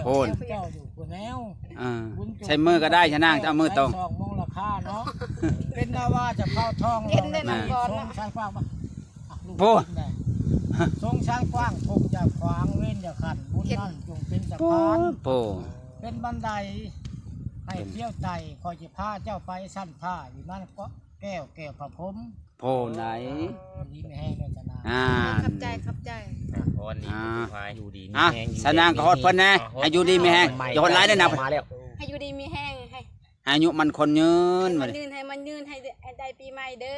ໂອ້ຍ ເຈົ້າຢູ່ຜູ້ແນວ ເອີ ໃຊ້ມືກໍໄດ້ຊະນາງ ເຈົ້າມືຕົງ ສອງໂມງລາຄາເນາະ ເປັນນາວາຈະເຜົາທອງ ເປັນໄດ້ນຳກ່ອນເນາະ ສົ່ງສາຍຟ້າມາ ໂອ້ ສົງສານກວ້າງ ພົບຢ່າຂວາງ ເວນຢ່າຂັ້ນ ບຸນນັ້ນຈົ່ງເປັນສະພານ ໂອ້ ເປັນບັນໄດໃຫ້ທ່ຽວໄຕ່ ຂ້ອຍຊິພາເຈົ້າໄປຊັ້ນຟ້າ ຢູ່ນັ້ນເກາະແກ້ວ ແກ້ວພະພົມ ໂພໄນ ເອີ ດີມີແຮງເດີຊະນາງ ອ່າ ຂອບໃຈ ຂອບໃຈ ອ່າ ອ່າ ຢູ່ດີມີແຮງ ອ່ະ ຊະນາງກໍຮອດເພິ່ນແດ່ ໃຫ້ຢູ່ດີມີແຮງ ຢ່າໂຫດຫຼາຍເດີນະ ມາແລ້ວ ໃຫ້ຢູ່ດີມີແຮງ ໃຫ້ ໃຫ້ອາຍຸໝັ້ນຂວັນຍືນ ໃຫ້ມັນຍືນ ໃຫ້ມັນຍືນ ໃຫ້ໄດ້ ໃຫ້ໄດ້ປີໃໝ່ເດີ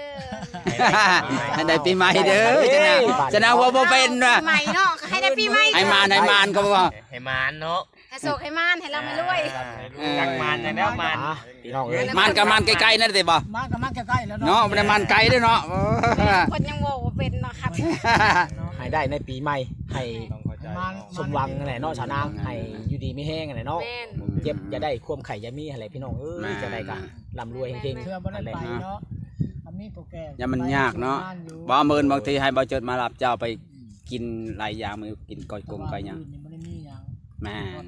ໃຫ້ໄດ້ປີໃໝ່ເດີ ຊະນາງ ຊະນາງເວົ້າບໍ່ເປັນວ່າ ປີໃໝ່ເນາະ ໃຫ້ໄດ້ປີໃໝ່ ໃຫ້ມານ ໃຫ້ມານ ເຂົາບອກວ່າ ໃຫ້ມານເນາະ ໃຫ້ໂຊກໃຫ້ໝານ ໃຫ້ລ່ຳໃຫ້ລວຍ ເອີ ຈັກໝານແດ່ແລ້ວໝານ ເອີ ພີ່ນ້ອງເອີຍ ໝານກໍໝານໃກ້ໆນັ້ນຕິບໍ່ ໝານກໍໝານໃກ້ໆແລ້ວເນາະ ເນາະ ບໍ່ໄດ້ໝານໄກເດ້ເນາະ ເອີ ເພິ່ນຍັງເວົ້າບໍ່ເປັນເນາະ ໃຫ້ໄດ້ໃນປີໃໝ່ ໃຫ້ ໃຫ້ ສົມຫວັງແຫຼະເນາະ ສາວນາງ ໃຫ້ຢູ່ດີມີແຮງຫັ້ນແຫຼະເນາະ ແມ່ນ ເຈັບຢ່າໄດ້ ຄວາມໄຂ້ຢ່າມີຫັ້ນແຫຼະ ພີ່ນ້ອງເອີຍ ຈັ່ງໃດກໍລ່ຳລວຍເຮັງໆ ເທື່ອບໍ່ໄດ້ໄປເນາະ ອັນນີ້ກໍແກ່ ຢ່າມັນຍາກເນາະ ບໍ່ ມື້ອື່ນບາງທີໃຫ້ບ່າວເຈີດມາຮັບເຈົ້າໄປກິນຫຼາຍຢ່າງ ມື້ກິນກ້ອຍກົງກ້ອຍຫຍັງ ແມ່ນ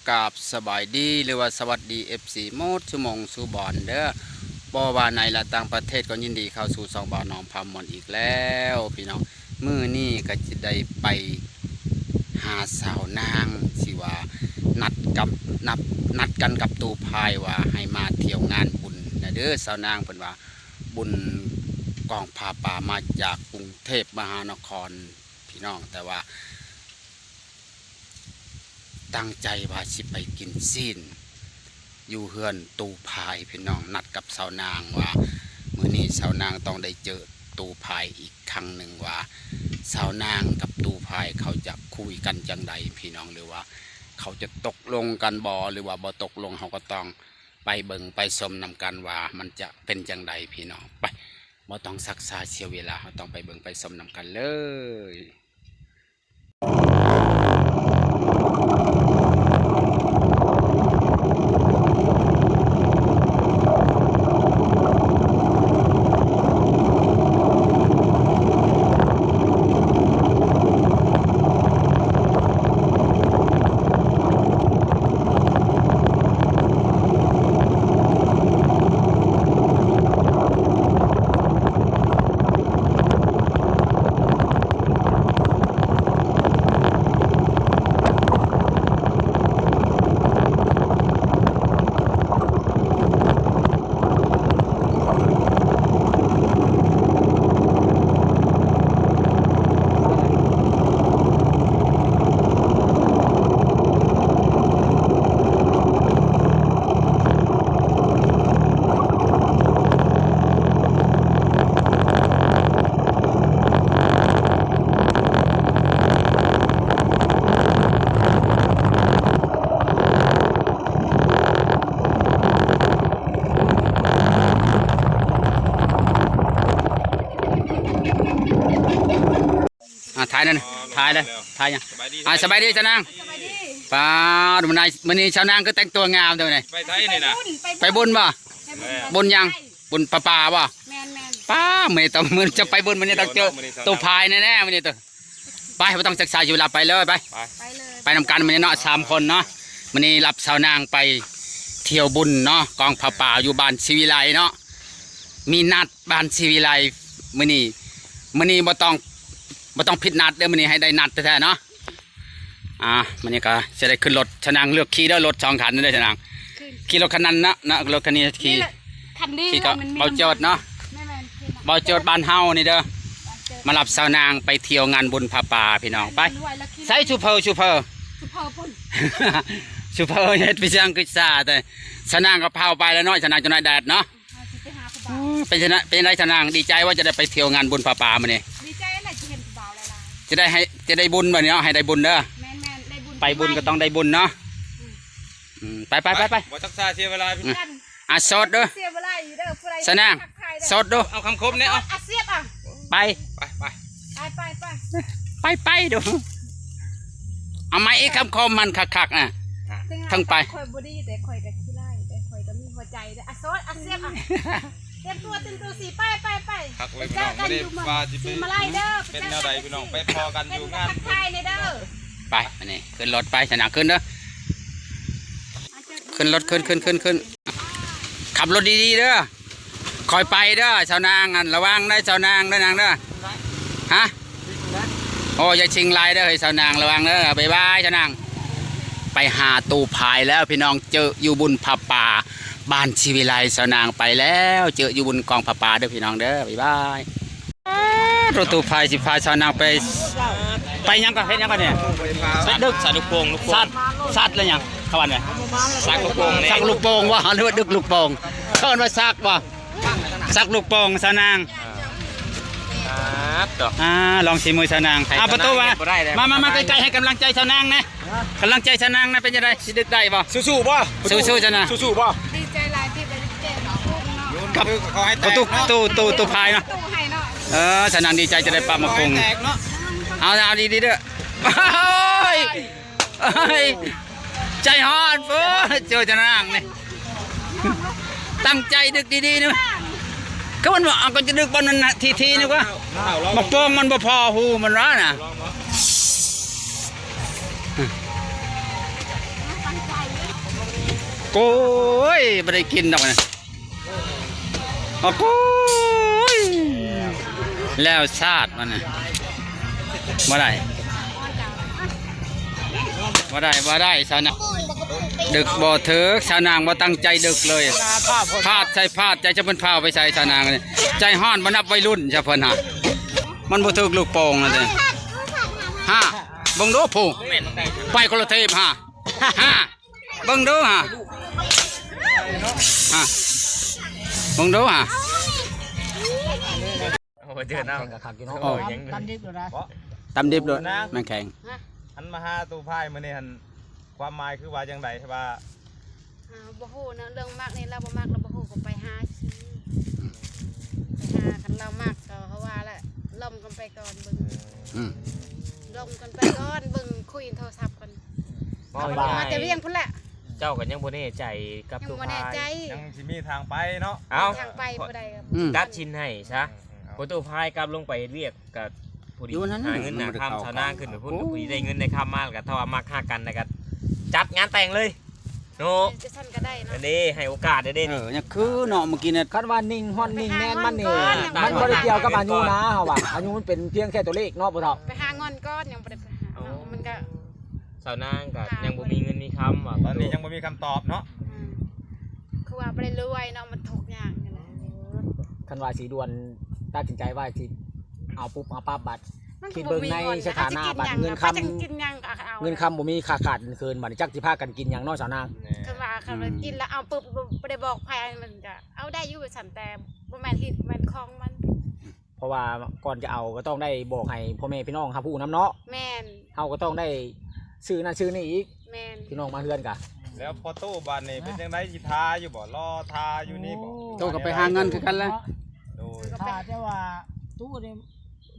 ກາບສະບາຍດີ ຫຼືວ່າສະຫວັດດີ ເອັຟຊີ ໝົດສູ່ໝ່ອງສູ່ບ່ອນເດີ ບໍ່ວ່າໃນ ແລະ ຕ່າງປະເທດ ກໍຍິນດີເຂົ້າສູ່ຊ່ອງບ່າວໜອມພາມ່ວນອີກແລ້ວ ພີ່ນ້ອງ ມື້ນີ້ກໍຈະໄດ້ໄປຫາສາວນາງ ທີ່ວ່ານັດກັບ ນັດກັນກັບຕູ້ພາຍວ່າໃຫ້ມາທ່ຽວງານບຸນນະເດີ ສາວນາງເພິ່ນວ່າ ບຸນກອງຜ້າປ່າມາຈາກກຸງເທບມະຫານະຄອນ ພີ່ນ້ອງ ແຕ່ວ່າຕັ້ງໃຈວ່າຊິໄປກິນຊີ້ນຢູ່ເຮືອນຕູ້ພາຍ ພີ່ນ້ອງ ນັດກັບສາວນາງວ່າ ມື້ນີ້ສາວນາງຕ້ອງໄດ້ເຈີຕູ້ພາຍອີກຄັ້ງໜຶ່ງວ່າ ສາວນາງກັບຕູ້ພາຍເຂົາຈະຄຸຍກັນຈັ່ງໃດ ພີ່ນ້ອງ ຫຼືວ່າເຂົາຈະຕົກລົງກັນບໍ່ ຫຼືວ່າບໍ່ຕົກລົງ ເຮົາກໍຕ້ອງໄປເບິ່ງໄປຊົມນຳກັນວ່າມັນຈະເປັນຈັ່ງໃດ ພີ່ນ້ອງ ໄປ ບໍ່ຕ້ອງຊັກຊ້າເສຍເວລາ ເຮົາຕ້ອງໄປເບິ່ງໄປຊົມນຳກັນເລີຍ. ອ່າ ຖ່າຍນັ້ນ ຖ່າຍເລີຍ ຖ່າຍຫຍັງ? ສະບາຍດີ ອ່າ ສະບາຍດີຊາວນາງ ສະບາຍດີ ປາດ ມື້ນີ້ຊາວນາງຄືແຕ່ງຕົວງາມແທ້ມື້ນີ້ ໄປໃສນີ້ນະ? ໄປບຸນ ໄປບຸນບໍ່? ໄປບຸນ ແມ່ນ ບຸນຫຍັງ? ບຸນປາປາບໍ່? ແມ່ນໆ ປ້າ ມື້ນີ້ຕ້ອງ ມື້ຈະໄປບຸນ ມື້ນີ້ຕ້ອງເຈີຕູ້ພາຍແນ່ໆ ມື້ນີ້ ໄປ ບໍ່ຕ້ອງສຶກສາເສຍເວລາ ໄປເລີຍ ໄປ ໄປເລີຍ ໄປນຳກັນມື້ນີ້ເນາະ ສາມຄົນເນາະ ມື້ນີ້ຮັບສາວນາງໄປທ່ຽວບຸນເນາະ ກອງຜ້າປ່າຢູ່ບ້ານສີວິໄລເນາະ ມີນັດ ບ້ານສີວິໄລມື້ນີ້ ມື້ນີ້ບໍ່ຕ້ອງ ບໍ່ຕ້ອງຜິດນັດເດີ ມື້ນີ້ໃຫ້ໄດ້ນັດແທ້ໆເນາະ ອ່າ ມື້ນີ້ກໍຈະໄດ້ຂຶ້ນລົດ ຊາວນາງເລືອກຂີ່ເດີ ລົດສອງຄັນເດີ ຊາວນາງ ຂີ່ລົດຄັນນັ້ນເນາະ ເນາະ ລົດຄັນນີ້ຂີ່ ນີ້ແຫຼະ ຄັນນີ້ ຂີ່ກັບ ມັນມີ ບ່າວເຈີດເນາະ ແມ່ນໆ ບ່າວເຈີດບ້ານເຮົານີ້ເດີ ມາຮັບຊາວນາງໄປທ່ຽວງານບຸນຜ້າປ່າ ພີ່ນ້ອງ ໄປ ໃສ່ຊູເຟີ ຊູເຟີ ຊູເຟີພຸ້ນ ຊູເຟີເຮັດໄປຈັ່ງຄືຊ້າແທ້ ຊາວນາງກໍພາວໄປແລ້ວເນາະ ຊາວນາງຈະໜ້ອຍແດດເນາະ. ເຮົາຊິໄປຫາຜູ້ບ່າວ ໂອ້ຍ ເປັນຈັ່ງໃດ ເປັນຈັ່ງໃດຊາວນາງ ດີໃຈບໍ່ຈະໄດ້ໄປທ່ຽວງານບຸນຜ້າປ່າມື້ນີ້? ດີໃຈແຫຼະ ຈະເຫັນຜູ້ບ່າວຫຼາຍໆ ຈະໄດ້ໃຫ້ ຈະໄດ້ບຸນບັດນີ້ເນາະ ໃຫ້ໄດ້ບຸນເດີ ແມ່ນໆ ໄດ້ບຸນ ໄປບຸນກໍຕ້ອງໄດ້ບຸນເນາະ ອືມ ອືມ ໄປໆໆໆ ບໍ່ຊັກຊ້າເສຍເວລາ ອືມ ອ່ະ ໂສດເດີ ເສຍເວລາອີກເດີ ຜູ້ໃດ ຊາວນາງ ທັກທາຍເດີ ໂສດເດີ ເອົາຄຳຄົມແດ່ ເອົາ ອາ ສຽບ ອ່ະ ໄປ ໄປໆ ໄປໆ ໄປໆ ດູ ເອົາໃໝ່ອີກ ຄຳຄົມມັນຄັກໆ ນະ ເທິງໄປ ຂ້ອຍບໍ່ດີ ແຕ່ຂ້ອຍກໍຂີ້ຮ້າຍ ແຕ່ຂ້ອຍກໍມີຫົວໃຈເດີ ອາ ໂສດ ອາ ສຽບ ອ່ະ ຕຽມຕົວ ຕຽມຕົວຊິ ໄປ ໄປ ໄປ ຄັກເລີຍພີ່ນ້ອງ ໄປເຈີກັນຢູ່ເມືອງສີມາໄລເດີ ເປັນແນວໃດພີ່ນ້ອງ ໄປພໍ້ກັນຢູ່ງານບຸນ ທັກທາຍແດ່ເດີ ໄປ ອັນນີ້ຂຶ້ນລົດໄປ ຊະນາງ ຂຶ້ນເດີ ຂຶ້ນລົດ ຂຶ້ນ ຂຶ້ນ ຂຶ້ນ ຂຶ້ນ ຂັບລົດດີໆເດີ ຄ່ອຍໄປເດີ ຊາວນາງ ອັນ ລະວັງເດີ ຊາວນາງເດີ ນາງເດີ ຮະ ໂອ້ ຢ່າຊິງຫຼາຍເດີ ເຮີ້ຍ ຊາວນາງ ລະວັງເດີ ບາຍບາຍ ຊາວນາງ ໄປຫາຕູ້ພາຍແລ້ວພີ່ນ້ອງ ເຈີຢູ່ບຸນຜ້າປ່າ ບ້ານສີວິໄລ ຊາວນາງໄປແລ້ວ ເຈີຢູ່ບຸນກອງຜ້າປ່າເດີພີ່ນ້ອງເດີ ບາຍບາຍ. ອໍ ຕູ້ພາຍຊິພາຊາວນາງໄປ ໄປຫຍັງກໍ ເຮັດຫຍັງກໍນີ້ ໄປດຶກ ສາດລູກໂປ່ງ ລູກໂປ່ງ ສາດ ສາດແລ້ວຫຍັງ ເຂົາວ່າແນວໃດ ສາດລູກໂປ່ງນີ້ ສາດລູກໂປ່ງບໍ່ ຫຼືວ່າດຶກລູກໂປ່ງ ເຂົາເອີ້ນວ່າສາດບໍ່ ສາດລູກໂປ່ງຊາວນາງ ອ່າ ສາດຕົວະ ອ່າ ລອງສີມືຊາວນາງ ອ່າ ປະຕູວ່າ ມາ ມາ ມາໃກ້ໆ ໃຫ້ກຳລັງໃຈຊາວນາງແດ່ ກຳລັງໃຈຊາວນາງນະ ເປັນຈັ່ງໃດ ຊິດຶກໄດ້ບໍ່ ສູ້ໆບໍ່ ສູ້ໆຊາວນາງ ສູ້ໆບໍ່ ດີໃຈຫຼາຍທີ່ໄດ້ເຈີກັບລູກເນາະ ກັບຕູ້ຕູ້ຕູ້ພາຍເນາະ ຕູ້ໃຫ້ເນາະ ເອີ ຊາວນາງດີໃຈຈະໄດ້ປະໝາກຫຸ່ງ ເອົາ ເອົາດີໆເດີ ໂອ້ຍ ໂອ້ຍ ໃຈຮ້ອນໂພດ ເຈີຊາວນາງນີ້ ຕັ້ງໃຈດຶກດີໆນະ ຄືມັນວ່າ ເອົາ ກໍຈະດຶກບ່ອນນັ້ນນະ ຖີ່ໆນະວ່າ ໝາກໂປ່ງມັນບໍ່ພໍຫູມັນວ່ານະ ໂອ້ຍ ບໍ່ໄດ້ກິນດອກນະ ໂອ້ໂຫຍ ແລ້ວຊາດມັນນະ ບໍ່ໄດ້ ບໍ່ໄດ້ ບໍ່ໄດ້ ຊາວນາງ ດຶກບໍ່ຖືກ ຊາວນາງບໍ່ຕັ້ງໃຈດຶກເລີຍ ພາດໃສ່ພາດໃຈ ຈັກເພິ່ນພາວໄປໃສ ຊາວນາງນີ້ ໃຈຮ້ອນບໍ່ນັບໄວລຸ້ນຊະເພິ່ນຫາ ມັນບໍ່ຖືກລູກໂປ່ງນະເດ້ ຫາ ເບິ່ງດູຜູ້ ໄປຄົນລະທີບຫາ ຫາ ເບິ່ງດູຫາ ຫາ ເບິ່ງດູຫາ ໂອ້ ເຈີນ້ຳ ແຂງກໍຄັກຢູ່ເນາະ ໂອ້ ຕຳດິບໂລດນະ ຕຳດິບໂລດ ແມ່ນແຂງ ຫັ້ນມາຫາຕູ້ພາຍມື້ນີ້ຫັ້ນ ຄວາມໝາຍຄືວ່າຈັ່ງໃດ ວ່າ ອ່າ ບໍ່ຮູ້ເນາະ ເລື່ອງມັກນີ້ລາວບໍ່ມັກ ລາວບໍ່ຮູ້ ກໍໄປຫາຊື່ ໄປຫາ ຄັນລາວມັກກໍເຮົາວ່າແຫຼະ ລົມກັນໄປກ່ອນເບິ່ງ ອືມ ລົມກັນໄປກ່ອນ ເບິ່ງຄຸຍໂທລະສັບກ່ອນ ເວົ້າງ່າຍໆ ມາແຕ່ວຽງພຸ້ນແຫຼະ ເຈົ້າກໍຍັງບໍ່ແນ່ໃຈກັບ ຍັງບໍ່ແນ່ໃຈ ຕູ້ພາຍ ຍັງຊິມີທາງໄປເນາະ ເອົ້າ ທາງໄປບໍ່ໄດ້ ອືມ ຕັດສິນໃຫ້ຊະ ອືມ ພໍຕູ້ພາຍກັບລົງໄປເຮັດວຽກ ກໍພໍດີ ຢູ່ນັ້ນ ຫາເງິນຫາຄຳ ຊາວນາງຂຶ້ນໄປພຸ້ນ ໂອ້ ກໍພໍດີໄດ້ເງິນໄດ້ຄຳມາ ແລ້ວກໍຖ້າວ່າມັກຮັກກັນ ແລ້ວກໍຈັດງານແຕ່ງເລີຍເນາະ ຈັ່ງຊັ້ນກໍໄດ້ເນາະ ອັນນີ້ໃຫ້ໂອກາດເດ້ ເອີ ຍັງຄືເນາະ ເມື່ອກີ້ນີ້ ຄັນວ່ານິ່ງຮອດນິ່ງແນມມັນນີ້ ມັນບໍ່ໄດ້ກ່ຽວກັບອາຍຸນະ ເຮົາວ່າ ອາຍຸມັນເປັນພຽງແຄ່ຕົວເລກເນາະ ຜູ້ເຖົ້າ ໄປຫາເງິນກ່ອນ ຍັງບໍ່ໄດ້ໄປຫາເນາະ ມັນກໍ ຊາວນາງກໍຍັງບໍ່ມີເງິນມີຄຳວ່າ ຕອນນີ້ຍັງບໍ່ມີຄຳຕອບເນາະ ອືມ ຄືວ່າບໍ່ໄດ້ລວຍເນາະ ມັນທຸກຍາກຫັ້ນນະ ຄັນວ່າຊິດ່ວນຕັດສິນໃຈວ່າຊິເອົາປຸບເອົາປັບ ບັດ ຄິດເບິ່ງໃນສະຖານະ ບັດເງິນຄຳ ເງິນຄຳບໍ່ມີ ຂາດຂາດເຂີນໆ ບັດນີ້ຈັກຊິພາກັນກິນຫຍັງເນາະ ຊາວນາງ ແມ່ນ ຄືວ່າ ອືມ ຄັນວ່າກິນແລ້ວເອົາປຶບ ບໍ່ໄດ້ບອກໃຜ ມັນກໍເອົາໄດ້ຢູ່ວ່າຊັ້ນ ແຕ່ບໍ່ແມ່ນຮີດແມ່ນຄອງມັນ ເພາະວ່າກ່ອນຈະເອົາກໍຕ້ອງໄດ້ບອກໃຫ້ພໍ່ແມ່ພີ່ນ້ອງຮັບຮູ້ນຳເນາະ ແມ່ນ ເຮົາກໍຕ້ອງໄດ້ຊື້ນັ້ນຊື້ນີ້ອີກ ແມ່ນ ພີ່ນ້ອງມາເຮືອນກະ ແລ້ວພໍ່ຕູ້ບາດນີ້ເປັນຈັ່ງໃດ ຊິຖ້າຢູ່ບໍ່ ລໍຖ້າຢູ່ນີ້ບໍ່ ໂອ້ ໂຕກໍໄປຫາເງິນຄືກັນແຫຼະ ໂດຍ ຖ້າແຕ່ວ່າຕູ້ນີ້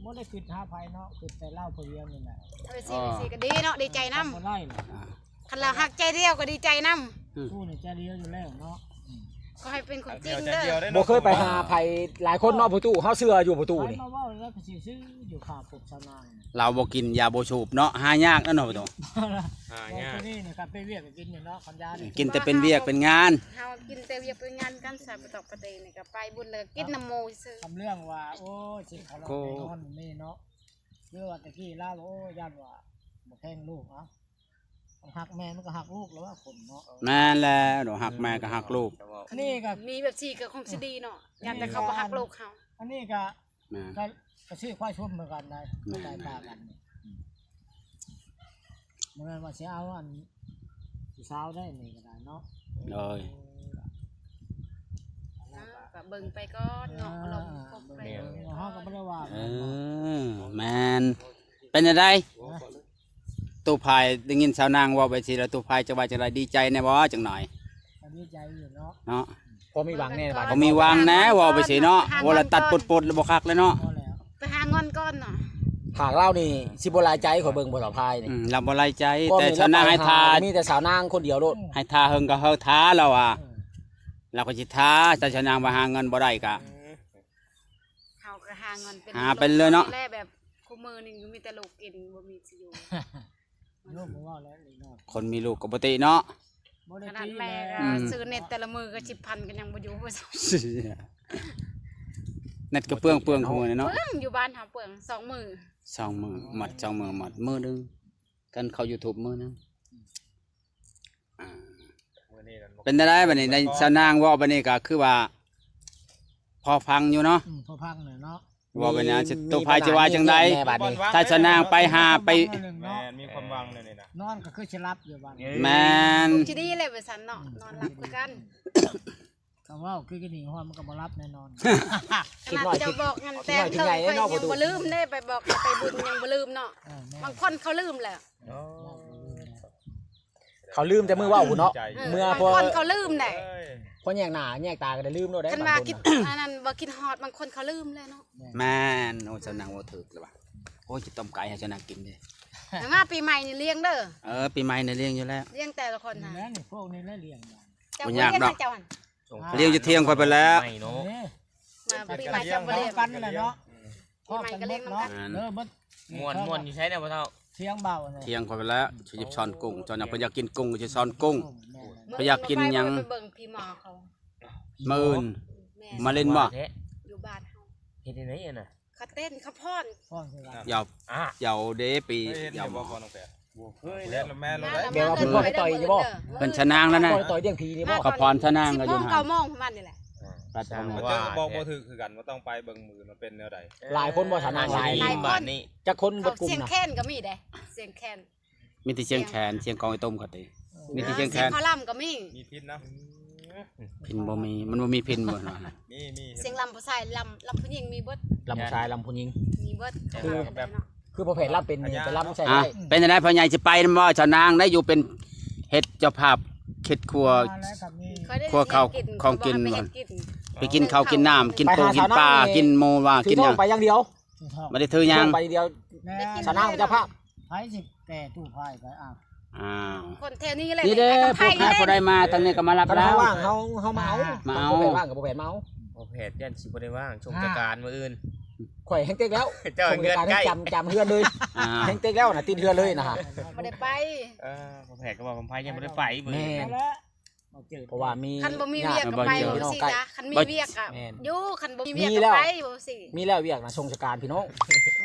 ບໍ່ໄດ້ຄິດຫາໃຜເນາະ ຄິດແຕ່ລາວຜູ້ດຽວນີ້ແຫຼະ ເອີ ຊິ ຊິກໍດີເນາະ ດີໃຈນຳ ບໍ່ໄດ້ລະ ອ່າ ຄັນລາວຮັກໃຈດຽວກໍດີໃຈນຳ ອືມ ຕູ້ນີ້ໃຈດຽວຢູ່ແລ້ວເນາະ ອືມ ຂໍໃຫ້ເປັນຄວາມຈິງເດີ ບໍ່ເຄີຍໄປຫາໃຜຫຼາຍຄົນເນາະ ພໍ່ຕູ້ ເຮົາເຊື່ອຢູ່ພໍ່ຕູ້ນີ້ ມາເວົ້າແລ້ວກໍຊິຊື້ຢູ່ຄ່າພົບຊາວນາງ ລາວບໍ່ກິນຢາບໍ່ສູບເນາະ ຫາຍາກນະເນາະ ພໍ່ຕູ້ ຫາຍາກ ນີ້ນະ ຄັນໄປວຽກກໍກິນຢູ່ເນາະ ຄັນຢານີ້ ກິນແຕ່ເປັນວຽກເປັນງານ ເຮົາກິນແຕ່ວຽກເປັນງານກັນ ສາປະຕອກປະເຕນີ້ກໍໄປບຸນແລ້ວກິນນຳໝູ່ຊື່ ຄຳເລື່ອງວ່າ ໂອ້ຍ ຊິເຂົ້ານອນນີ້ເນາະ ຄືວ່າແຕ່ກີ້ລາວ ໂອ້ຍ ຢ້ານວ່າບໍ່ແພງລູກ ເອົ້າ ຮັກແມ່ມັນກໍຮັກລູກແລ້ວວ່າຄົນເນາະ ແມ່ນແລ້ວ ຮັກແມ່ກໍຮັກລູກ ນີ້ກໍມີແບບຊີ້ກໍຄົງຊິດີເນາະ ຢ້ານແຕ່ເຂົາບໍ່ຮັກລູກເຮົາ ອັນນີ້ກໍ ແມ່ນ ກໍ ກໍຊື້ຄວາຍຊົມເໝືອນກັນໄດ໋ ແມ່ນ ໃສ່ຕາກັນນີ້ ອືມ ບໍ່ແມ່ນວ່າຊິເອົາອັນຜູ້ສາວໄດ້ນີ້ກໍໄດ້ເນາະ ໂດຍ ເອີ ກໍເບິ່ງໄປກ່ອນເນາະ ເອີ ເຮົາກໍບໍ່ໄດ້ວ່າ ເອີ ແມ່ນ ເປັນຈັ່ງໃດ? ຕູ້ພາຍໄດ້ຍິນຊາວນາງເວົ້າໄປຊີ້ແລ້ວ ຕູ້ພາຍຈະວ່າຈັ່ງໃດ ດີໃຈແດ່ບໍ່? ຈັກໜ້ອຍ ກໍດີໃຈຢູ່ເນາະ ເນາະ ພໍມີຫວັງແດ່ ພໍມີຫວັງແດ່ ເວົ້າໄປຊີ້ເນາະ ເວົ້າແລ້ວຕັດປົດໆ ແລ້ວບໍ່ຄັກແລ້ວເນາະ ພໍແລ້ວ ໄປຫາເງິນກ່ອນເນາະ ຫາກລາວນີ້ຊິບໍ່ຫຼາຍໃຈ ຂ້ອຍເບິ່ງພໍ່ເຖົ້າພາຍນີ້ ອືມ ລາວບໍ່ຫຼາຍໃຈ ແຕ່ຊາວນາງໃຫ້ທ່າ ມີແຕ່ຊາວນາງຄົນດຽວໂລດ ໃຫ້ທ່າເຫິງກໍເຮີທ່າລາວວ່າ ເອີ ລາວກໍຊິຖ້າ ຖ້າຊາວນາງວ່າຫາເງິນບໍ່ໄດ້ກະ ເຮົາກໍຫາເງິນເປັນ ຫາເປັນເລີຍເນາະ ແຫຼະ ແບບ ຄູ່ມື້ນີ້ມີແຕ່ລູກກິນ ບໍ່ມີຊິຢູ່ ລູກບໍ່ເວົ້າແລ້ວເດັກນ້ອຍ ຄົນມີລູກກໍບໍ່ຕິເນາະ ບໍ່ໄດ້ຕິແລ້ວ ຂະໜາດແມ່ກໍ ອືມ ຊື້ເນັດແຕ່ລະມື້ກໍສິບພັນກໍຍັງບໍ່ຢູ່ ເນັດກໍເປືອງໆ ຄູ່ມື້ນີ້ເນາະ ເປືອງ ຢູ່ບ້ານເຮົາເປືອງ ສອງມື້ ສອງມື້ໝົດ ສອງມື້ໝົດ ມື້ໜຶ່ງ ຄັນເຂົ້າຢູທູບມື້ໜຶ່ງ ອ່າ ເປັນຈັ່ງໃດບັດນີ້ ໄດ້ຊາວນາງເວົ້າບັດນີ້ກໍຄືວ່າພໍຟັງຢູ່ເນາະ ອືມ ພໍຟັງແຫຼະເນາະ ເວົ້າໄປນະ ມີ ໂຕພາຍຊິວ່າຈັ່ງໃດ ມີບັນຫານີ້ແນ່ບັດນີ້ ຖ້າຊາວນາງໄປຫາໄປ ມີຄວາມຫວັງແລ້ວເນາະ ແມ່ນ ມີຄວາມຫວັງແລ້ວນີ້ນະ ນອນກໍຄືຊິຫຼັບຢູ່ບັດນີ້ ແມ່ນ ຊິດີແລ້ວວ່າຊັ້ນເນາະ ອືມ ນອນຫຼັບຄືກັນ ກໍເວົ້າຄືກິນນີ້ຮອດມັນກໍບໍ່ຫຼັບແນ່ນອນ ຂະໜາດເຈົ້າບອກຫັ້ນແຕ່ເຖິງຂ້ອຍຍັງບໍ່ລືມເດ້ ໄປບອກໄປບຸນຍັງບໍ່ລືມເນາະ ເອີ ແມ່ນ ບາງຄົນເຂົາລືມແລ້ວ ໂອ້ ເຂົາລືມແຕ່ມື້ເວົ້າພຸ້ນເນາະ ເອີ ເມື່ອ ບາງຄົນເຂົາລືມໄດ໋ ພໍແຍງໜ້າແຍງຕາກໍໄດ້ລືມໂລດເດ້ ຄັນວ່າຄິດ ບາງຄົນນະ ອັນນັ້ນບໍ່ຄິດຮອດ ບາງຄົນເຂົາລືມແລ້ວເນາະ ແມ່ນ ໂອ້ ຊາວນາງເວົ້າຖືກແລ້ວວ່າ ໂອ້ ຊິຕົ້ມໄກ່ໃຫ້ຊາວນາງກິນເດ້ ຫວັງວ່າປີໃໝ່ນີ້ລ້ຽງເດີ ເອີ ປີໃໝ່ນີ້ລ້ຽງຢູ່ແລ້ວ ລ້ຽງແຕ່ລະຄົນນະ ນີ້ແຫຼະ ນີ້ພວກນີ້ແຫຼະລ້ຽງ ເຈົ້າບໍ່ຍາກດອກ ລ້ຽງໃຫ້ເຈົ້າຫັ້ນ ລ້ຽງຢູ່ທຽງຂ້ອຍພຸ້ນແຫຼະ ເອີ ມາປີໃໝ່ເຈົ້າບໍ່ລ້ຽງ ກັນແຫຼະເນາະ ປີໃໝ່ກໍລ້ຽງນຳກັນ ເອີ ເບິດ ມ່ວນ ມ່ວນຢູ່ໃສແດ່ພໍ່ເຖົ້າ ທຽງເບົາ ທຽງຂ້ອຍພຸ້ນແຫຼະ ຊິຊ້ອນກຸ້ງ ເຈົ້ານະ ເພິ່ນຢາກກິນກຸ້ງ ຊິຊ້ອນກຸ້ງ ເພິ່ນຢາກກິນຫຍັງ ໄປເບິ່ງພີ່ໝໍເຂົາ ມື້ອື່ນ ແມ່ນ ມາຫຼິ້ນບໍ່ ຢູ່ບ້ານເຮົາ ເຮັດຈັ່ງໃດຫັ້ນນະ ເຂົາເຕັ້ນ ເຂົາຟ້ອນ ຟ້ອນຄືກັນ ຢາວ ອ່າ ຢາວເດ້ປີ ເຄີຍເຫັນຢູ່ບໍ່ ຢາວບໍ່ ພໍ່ນ້ອງແປດ ບໍ່ເຄີຍແລ້ວ ແມ່ນແລ້ວ ແບບວ່າເພິ່ນພໍໄປຕໍ່ຢູ່ບໍ່ ເພິ່ນຊະນາງແລ້ວນະ ພໍໄປຕໍ່ລ້ຽງຜີນີ້ບໍ່ ເຂົາຟ້ອນຊະນາງກໍຢູ່ຫັ້ນ ສິບໂມງ ເກົ້າໂມງປະມານນີ້ແຫຼະ ອ່າ ແຕ່ກໍບອກບໍ່ຖືກຄືກັນວ່າຕ້ອງໄປເບິ່ງມື້ມັນເປັນແນວໃດ ຫຼາຍຄົນບໍ່ ຊະນາງຫຼາຍ ຫຼາຍຄົນ ຈັກຄົນເບິດກຸ່ມນະ ສຽງແຄນກໍມີເດ້ ສຽງແຄນ ມີແຕ່ສຽງແຄນ ສຽງກອງໄອ້ຕົມເຂົາຕິ ມີແຕ່ສຽງແຄນ ສຽງໝໍລຳກໍມີ ມີພິນນະ ພິນບໍ່ມີ ມັນບໍ່ມີພິນບໍ່ ມີ ມີ ສຽງລຳຜູ້ຊາຍ ລຳ ລຳຜູ້ຍິງມີເບິດ ລຳຜູ້ຊາຍ ລຳຜູ້ຍິງ ມີເບິດ ຄື ຄືພໍ່ແພດລຳເປັນນີ້ ໄປລຳໃສ່ໄດ້ ເປັນຈັ່ງໃດພໍ່ໃຫຍ່ ຊິໄປນຳບໍ່ ຊາວນາງໄດ້ຢູ່ເປັນເຮັດເຈົ້າພາບເຮັດຄົວ ຄົວເຂົ້າຂອງກິນ ໄປກິນເຂົ້າກິນນ້ຳ ກິນປູກິນປາ ກິນໝູວ່າ ກິນຫຍັງ ໄປຢ່າງດຽວ ບໍ່ໄດ້ຖືຫຍັງ ໄປດຽວ ຊາວນາງເປັນເຈົ້າພາບ ໃຜຊິແກ່ຕູ້ພາຍໄປ ອ້າວ ອ້າວ ຄົນແຖວນີ້ແຫຼະ ນີ້ເດ້ ຜູ້ໃດມາທາງນີ້ກໍມາຮັບແລ້ວ ເຮົາວ່າງ ເຮົາ ເຮົາມາເອົາ ມາເອົາ ບໍ່ແພດວ່າງກໍບໍ່ແພດມາເອົາ ບໍ່ແພດຢ້ານຊິບໍ່ໄດ້ວ່າງ ຊົງສະການມື້ອື່ນ ຂ້ອຍແຮງເຕັກແລ້ວ ເຈົ້າເຮືອນໃກ້ ຊົງສະການແຮງຈຳ ຈຳເຮືອນເລີຍ ແຮງເຕັກແລ້ວນະ ຕິດເຮືອນເລີຍນະ ບໍ່ໄດ້ໄປ ເອີ ບໍ່ແພດກໍວ່າບໍ່ໄປ ຍັງບໍ່ໄດ້ໄປມື້ອື່ນ ແມ່ນ ເພາະວ່າມີ ຄັນບໍ່ມີວຽກກໍໄປ ຍາກ ບໍ່ຊິຈ້າ ຄັນມີວຽກກໍ ແມ່ນ ຢູ່ ຄັນບໍ່ມີວຽກກໍໄປ ມີແລ້ວ ບໍ່ຊິ ມີແລ້ວວຽກນະ ຊົງສະການພີ່ນ້ອງ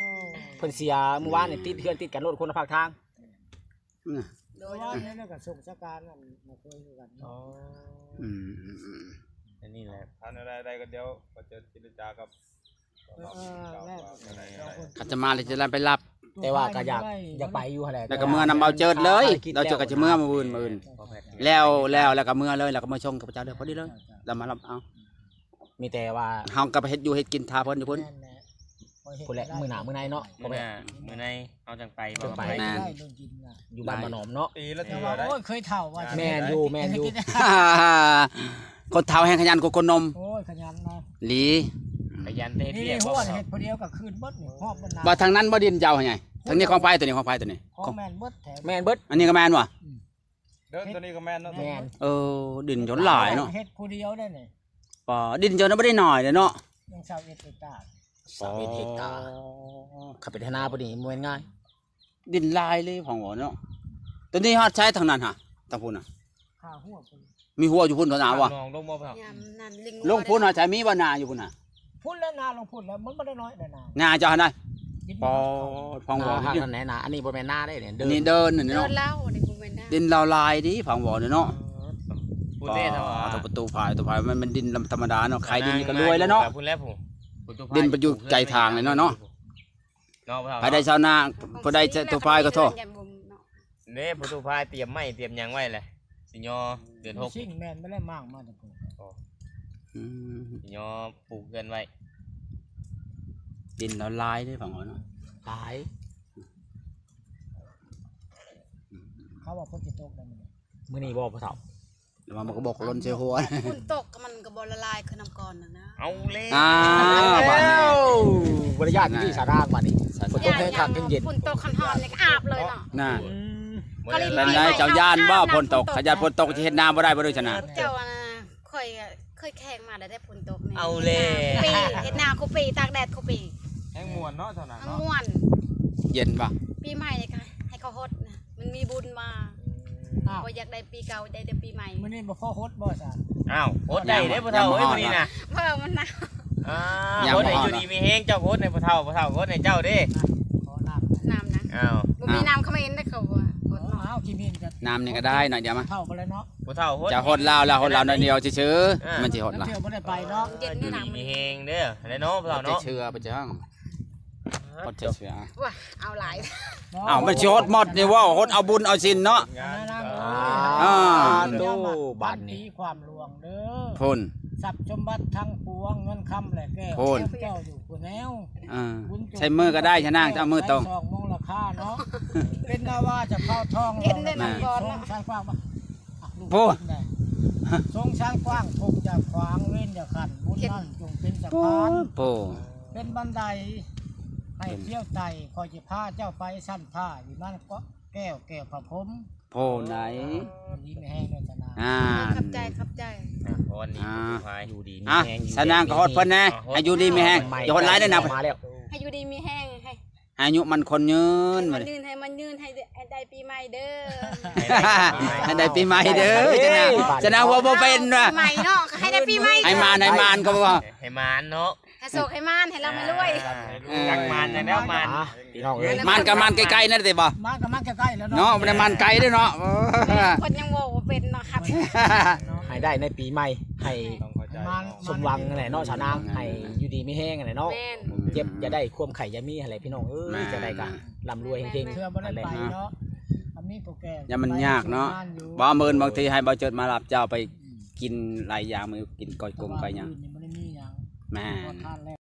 ເພິ່ນເສຍມື້ວານນີ້ ຕິດເຮືອນຕິດກັນໂລດ ຄົນລະພາກທາງ ໂດຍ ເມື່ອວານນີ້ກໍຊົງສະການ ອັນ ມາເຄີຍຄືກັນ ອໍ ອືມໆໆ ອັນນີ້ແຫຼະ ຖ້າແນວໃດກໍດຽວ ກໍຈະເຈລະຈາກັບ ເອີ ເອີ ຄັນຈະມາແລ້ວຈະໄດ້ໄປຮັບ ແຕ່ວ່າກໍຢາກ ຢາກໄປຢູ່ຫັ້ນແຫຼະ ແລ້ວກໍເມືອນຳເບົາເຈີດເລີຍ ເຮົາຈະກໍຈະເມືອມື້ອື່ນ ມື້ອື່ນ ແລ້ວ ແລ້ວ ແລ້ວກໍເມືອເລີຍ ແລ້ວກໍມາສົ່ງກັບເຈົ້າເລີຍ ພໍດີເລີຍ ແລ້ວມາຮັບເອົາ ມີແຕ່ວ່າເຮົາກໍໄປເຮັດຢູ່ເຮັດກິນຖ້າເພິ່ນຢູ່ພຸ້ນ ແມ່ນແຫຼະ ພຸ້ນແຫຼະ ມື້ໜ້າມື້ໃນເນາະ ມື້ໜ້າມື້ໃນ ເຮົາຈັ່ງໄປ ຈັ່ງໄປ ແມ່ນ ຢູ່ບ້ານບໍ່ໜອມເນາະ ປີລະເທື່ອ ໂອ້ຍ ເຄີຍເຖົ້າວ່າ ແມ່ນຢູ່ ແມ່ນຢູ່ ຄົນເຖົ້າແຮ່ງຂະຫຍັນກວ່າຄົນໜຸ່ມ ໂອ້ຍ ຂະຫຍັນນະ ຫຼີ ຂະຫຍັນແຕ່ເຮັດວຽກ ນີ້ ບໍ່ ເຮັດຜູ້ດຽວກໍຄືນເບິດນີ້ ຮອບເບິດນະ ບໍ່ ທາງນັ້ນບໍ່ດິນເຈົ້າໃຫຍ່ ທາງນີ້ຂອງໃຜ ຕົວນີ້ຂອງໃຜ ຕົວນີ້ ຂອງແມ່ນເບິດແທ້ ແມ່ນເບິດ ອັນນີ້ກໍແມ່ນບໍ່ ອືມ ເດີ ຕົວນີ້ກໍແມ່ນເນາະ ແມ່ນ ເອີ ດິນເຈົ້າຫຼາຍເນາະ ເຮັດຜູ້ດຽວໄດ້ນີ້ ປາ ດິນເຈົ້ານະບໍ່ໄດ້ໜ້ອຍເດ້ເນາະ ຍັງຊາວເອັດເຮັກຕາ ຊາວເອັດເຮັກຕາ ອໍ ຄັນເປັນໄຮ່ນາປານນີ້ບໍ່ແມ່ນງ່າຍ ດິນຫຼາຍເລີຍ ຟັງເວົ້າເນາະ ຕອນນີ້ຮອດໃສທາງນັ້ນຫະ ທາງພຸ້ນນະ ຂ້າຫົວພຸ້ນ ມີຫົວຢູ່ພຸ້ນເຂົານາວະ ໜອງລົງບໍ່ ຍາມນັ້ນລິງ ລົງພຸ້ນຫາໃສ ມີບໍ່ນາຢູ່ພຸ້ນນະ ພຸ້ນແລ້ວນາລົງພຸ້ນແລ້ວ ມັນບໍ່ໄດ້ນ້ອຍໃດນາ ນາເຈົ້າຫັ້ນນະ ປອ ຟັງເວົ້າ ນາທາງນັ້ນແຫຼະນາ ອັນນີ້ບໍ່ແມ່ນນາເດ້ນີ້ ເດີນ ນີ້ເດີນນີ້ເນາະ ເດີນລາວ ອັນນີ້ບໍ່ແມ່ນນາ ດິນລາວຫຼາຍເດ້ ຟັງເວົ້າເນາະ ເອີ ພຸ້ນເດ້ ປາ ເຂົາວ່າ ປະຕູພາຍ ປະຕູພາຍ ມັນ ມັນດິນທຳມະດາເນາະ ຂາຍດິນນີ້ກໍລວຍແລ້ວເນາະ ພຸ້ນແລ້ວ ດິນໄປຢູ່ໄກທາງເລີຍເນາະ ເນາະ ໃຜໄດ້ຊາວນາ ຜູ້ໃດຈະໂຕພາຍກໍໂທ ເດ້ ຜູ້ໂຕພາຍຕຽມໄມ້ຕຽມຫຍັງໄວ້ແຫຼະ ຊິຍໍເດືອນຫົກ ຊິງແມ່ນບໍ່ແລ້ວ ມ້າງມາແຕ່ພຸ້ນ ອືມ ຊິຍໍປູກເຮືອນໄວ້ ດິນລາວຫຼາຍເດ້ ຝັ່ງເຮົາເນາະ ຫຼາຍ ເຂົາວ່າຝົນຊິຕົກໄດ້ມື້ນີ້ ມື້ນີ້ບໍ່ ພໍ່ເຖົ້າ? ແຕ່ວ່າມັນກໍບໍ່ຫຼົ່ນໃສ່ຫົວ ຝົນຕົກມັນກໍບໍ່ລະລາຍຄືນ້ຳກ່ອນນະນະ ເອົາແລ້ວ ອ້າວ ບາດນີ້ ບໍ່ໄດ້ຢ້ານທີ່ສາທາງບາດນີ້ ຝົນຕົກແຮງຄັກແຮງເຢັນ ຝົນຕົກຮ້ອນໆນີ້ກໍອາບເລີຍເນາະ ນັ້ນ ອືມ ເປັນໄດ ເຈົ້າຢ້ານບໍ່ຝົນຕົກ ຄັນຢ້ານຝົນຕົກຊິເຮັດນາບໍ່ໄດ້ບໍ່ ໂດຍຊະນະ ເຈົ້າ ຂ້ອຍເຄີຍແຂ່ງມາແລ້ວເດ້ ຝົນຕົກນີ້ ເອົາແລ້ວ ເຮັດນາຄູ່ປີ ເຮັດນາຄູ່ປີ ຕາກແດດຄູ່ປີ ແຮງມ່ວນເນາະ ເທົ່ານັ້ນ ແຮງ ເນາະ ມ່ວນ ເຢັນບໍ່? ປີໃໝ່ນີ້ກະໃຫ້ເຂົາຫົດນະ ມັນມີບຸນມາ ອືມ ບໍ່ຢາກໄດ້ປີເກົ່າ ໄດ້ແຕ່ປີໃໝ່ ມື້ນີ້ບໍ່ພໍຫົດບໍ່ຊະ? ອ້າວ ຫົດໄດ້ເດ້ພໍ່ເຖົ້າເອີຍ ມື້ນີ້ນະ ເອີ ມັນໜາວ ອ່າ ຢາມ ຫົດໃຫ້ຢູ່ດີມີແຮງ ເຈົ້າກໍຫົດໃຫ້ພໍ່ເຖົ້າ ພໍ່ເຖົ້າກໍຫົດໃຫ້ເຈົ້າເດ້ ຂໍນ້ຳ ນ້ຳນະ ອ້າວ ບໍ່ມີນ້ຳເຂົາມາເອັນເດ້ ເຂົາວ່າຫົດເນາະ ອ້າວ ຂີ້ໝິ່ນ ນ້ຳນີ້ກໍໄດ້ໜ້ອຍດຽວມາ ເຖົ້າໄປແລ້ວເນາະ ຜູ້ເຖົ້າຫົດ ເຈົ້າຫົດລາວ ລາວຫົດລາວໜ້ອຍດຽວຊື່ໆ ອ່າ ມັນຊິຫົດລະ ເທື່ອບໍ່ໄດ້ໄປເນາະ ເຢັນ ຢູ່ດີມີແຮງເດີ ແລ້ວເນາະ ພວກເຮົາເນາະ ເຊື່ອປະຈັງ ຄົນເຊື່ອ ວ່າເອົາຫຼາຍ ເອົ້າ ມັນຊິຫົດໝົດນີ້ເວົ້າ ຫົດເອົາບຸນເອົາສິນເນາະ ອ່າ ອ່າ ໂຕ ບັດນີ້ ຄວາມຫຼວງເດີ ພຸ້ນ ຊັບສົມບັດທັງປວງ ເງິນຄຳແລະແກ້ວ ພຸ້ນ ເຈົ້າຢູ່ຜູ້ແນວ ອ່າ ໃຊ້ມືກໍໄດ້ຊະນາງ ເຈົ້າມືຕ້ອງ ສອງໂມງລາຄາເນາະ ເປັນນາວາຈະເຜົາທອງ ເຢັນເດີ ນ້ອງບອນ ສົງສານກວ້າງ ໂອ້ ສົງສານກວ້າງ ພົບຢ່າຂວາງ ເວນຢ່າຂັ້ນ ບຸນນັ້ນຈົ່ງເປັນສະພານ ໂອ້ ເປັນບັນໄດໃຫ້ທ່ຽວໄຕ່ ຂ້ອຍຊິພາເຈົ້າໄປຊັ້ນຟ້າ ຢູ່ນັ້ນເກາະແກ້ວ ແກ້ວພະພົມ ໂພໄນ ຢູ່ດີມີແຮງເດີຊະນາງ ອ່າ ຂອບໃຈ ຂອບໃຈ ອ່າ ຢູ່ດີມີແຮງ ອ່າ ຢູ່ດີມີແຮງ ຊະນາງກໍຮອດເພິ່ນແດ່ ອ່າ ໃຫ້ຢູ່ດີມີແຮງ ຢ່າຫົດຫຼາຍເດີນະ ມາແລ້ວ ໃຫ້ຢູ່ດີມີແຮງ ໃຫ້ ໃຫ້ອາຍຸໝັ້ນຂວັນຍືນ ໃຫ້ມັນຍືນ ໃຫ້ມັນຍືນ ໃຫ້ ໃຫ້ໄດ້ປີໃໝ່ເດີ ໃຫ້ໄດ້ປີໃໝ່ເດີ ຊະນາງ ຊະນາງເວົ້າບໍ່ເປັນວ່າ ປີໃໝ່ເນາະ ໃຫ້ໄດ້ປີໃໝ່ ໃຫ້ມານ ໃຫ້ມານ ເຂົາບອກວ່າ ໃຫ້ມານເນາະ ໃຫ້ໂຊກໃຫ້ໝານ ໃຫ້ລ່ຳໃຫ້ລວຍ ເອີ ຈັກໝານຈັກແນວໝານ ພີ່ນ້ອງເອີຍ ໝານກໍໝານໃກ້ໆນັ້ນຕິບໍ່ ໝານກໍໝານໃກ້ໆແລ້ວເນາະ ເນາະ ບໍ່ໄດ້ໝານໄກເດ້ເນາະ ເອີ ເພິ່ນຍັງເວົ້າບໍ່ເປັນເນາະ ໃຫ້ໄດ້ໃນປີໃໝ່ ໃຫ້ ໃຫ້ ສົມຫວັງຫັ້ນແຫຼະເນາະ ສາວນາງ ໃຫ້ຢູ່ດີມີແຮງຫັ້ນແຫຼະເນາະ ແມ່ນ ເຈັບຢ່າໄດ້ ຄວາມໄຂ້ຢ່າມີຫັ້ນແຫຼະ ພີ່ນ້ອງເອີຍ ຈັ່ງໃດກໍລ່ຳລວຍເຮັງໆ ເທື່ອບໍ່ໄດ້ໄປເນາະ ອັນນີ້ກໍແກ່ ຢ່າມັນຍາກເນາະ ບໍ່ ມື້ອື່ນບາງທີໃຫ້ບ່າວເຈີດມາຮັບເຈົ້າໄປກິນຫຼາຍຢ່າງ ມື້ກິນກ້ອຍກົງກ້ອຍຫຍັງ ແມ່ນ ບໍ່ໄດ້ມີຫຍັງ ແມ່ນ ພໍທານແລ້ວ